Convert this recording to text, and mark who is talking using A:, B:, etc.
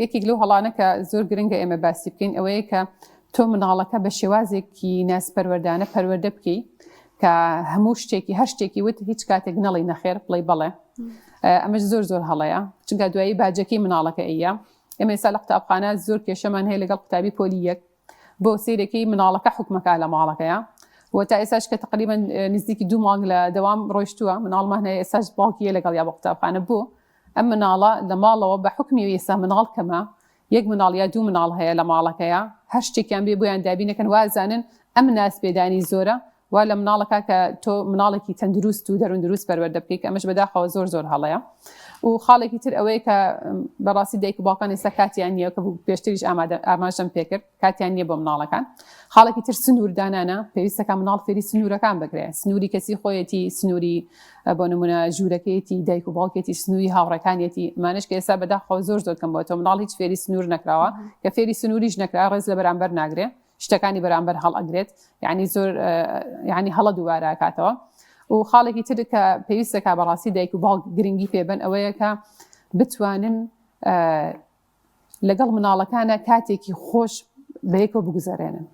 A: یەکێک لەو هەڵانە کە زۆر گرنگە ئێمە باسی بکەین ئەوەیە کە تۆ مناڵەکە بە شێوازێکی ناسپەروەردانە پەروەردە بکەی کە هەموو شتێکی هەر شتێکی وت هیچ کاتێک نەڵی نەخێر بڵێ بەڵێ ئەمەش زۆر زۆر هەڵەیە چونکە دوایی باجەکەی مناڵەکە ئەیە. ئێمە ئێستا لە قوتابخانە زۆر کێشەمان هەیە لەگەڵ قوتابی پۆلی یەک بۆ سیرەکەی مناڵەکە حکومەکە لە ماڵەکەیە و تا ئێستاش کە تقریبا نزیکی دوو مانگ لە دەوام ڕۆیشتووە مناڵمان هەیە ئێستاش باوکیە لەگەڵ یا بۆ قوتابخانە بۆ ئەم مناڵە لە ماڵەوە بە حکمی ئێستا مناڵ کەمە یەک مناڵ یا دوو مناڵ هەیە لە ماڵەکەیا هەر شتێکیان بێ بۆیان دابینەکەن وازانن ئەم ناز پێدانی زۆرە وا لە مناڵەکە کە تۆ مناڵێکی تەندروست و دەروون دروست پەروەردە بکەیت کە ئەمەش بەداخەوە زۆر زۆر هەڵەیە و خاڵێکی تر ئەوەیە کە بەڕاستی دایک و باوکان ئێستا کاتیان نییە کە پێشتریش ئامادە ئاماژەم پێکرد کاتیان نییە بۆ مناڵەکان خاڵێکی تر سنوور دانانە پێویستەکە مناڵ فێری سنوورەکان بکرێت سنووری کەسی خۆیەتی سنووری بۆ نمونە ژوورەکەیەتی دایک و باوکێتی سنووری هاوڕێکانیەتی مانش کە ئێستا بەداخەوە زۆر زۆر کەم بۆتەوە مناڵ هیچ فێری سنوور نەکراوە کە فێری سنووریش نەکرا ڕێز لە بەرامبەر ناگرێ شتەکانی بەرامبەر هەڵئەگرێت یعنی زۆر یعنی هەڵە دووبارە کاتەوە و خاڵێکی تر کە پێویستەکە بەڕاستی دایک و باوک گرنگی پێبن ئەوەیە کە بتوانن لەگەڵ مناڵەکانە کاتێکی خۆش بەیەکەوە بگوزارێنن.